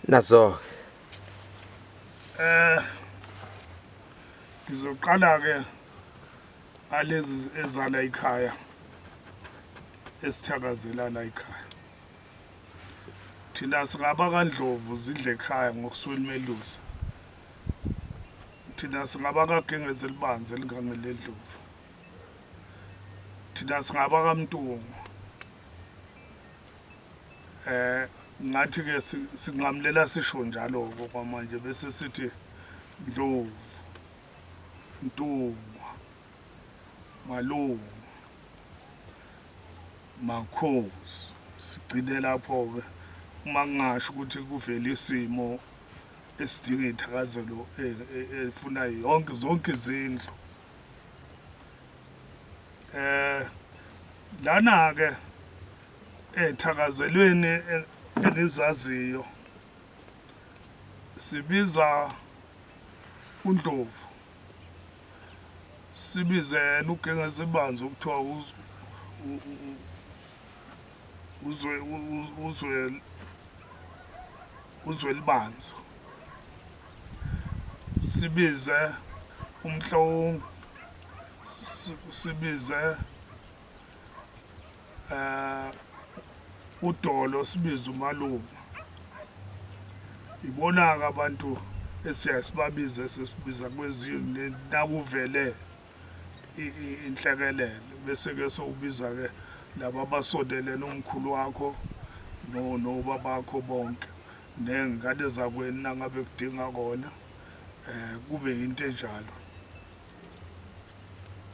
Nazo. Eh ngizoqala ke ngalezi ezala ikhaya esithakazela la ikhaya. Thina singaba kaNdlovu zidle ekhaya ngokuswela umelusi. Thina singaba kaGengeze elibanzi elingangeledlovu. Thina singaba kaMntungwa. Eh ngathi ke sinqamulela sisho njalo kwamanje bese sithi Ndlovu Ntungwa Malume Makhosi sigcine lapho ke uma kungasho ukuthi kuvela isimo esidinga ithakazelo e, e, efuna yonke zonke izindlu eh lana ke ethakazelweni e, engizaziyo sibiza uNdlovu sibize yena uGengesibanzi okuthiwa uzwe uzwe uzwelibanzi sibize umhlongo sibize eh udolo sibize umalume ibona-ke abantu esiyaye sibabize sesibiza kwezinye nakuvele inhlekelele bese-ke sowubiza-ke laba abasondelene umkhulu wakho nobabakho bonke ney'ngane zakwenu nangabe kudinga kona um kube yinto enjalo.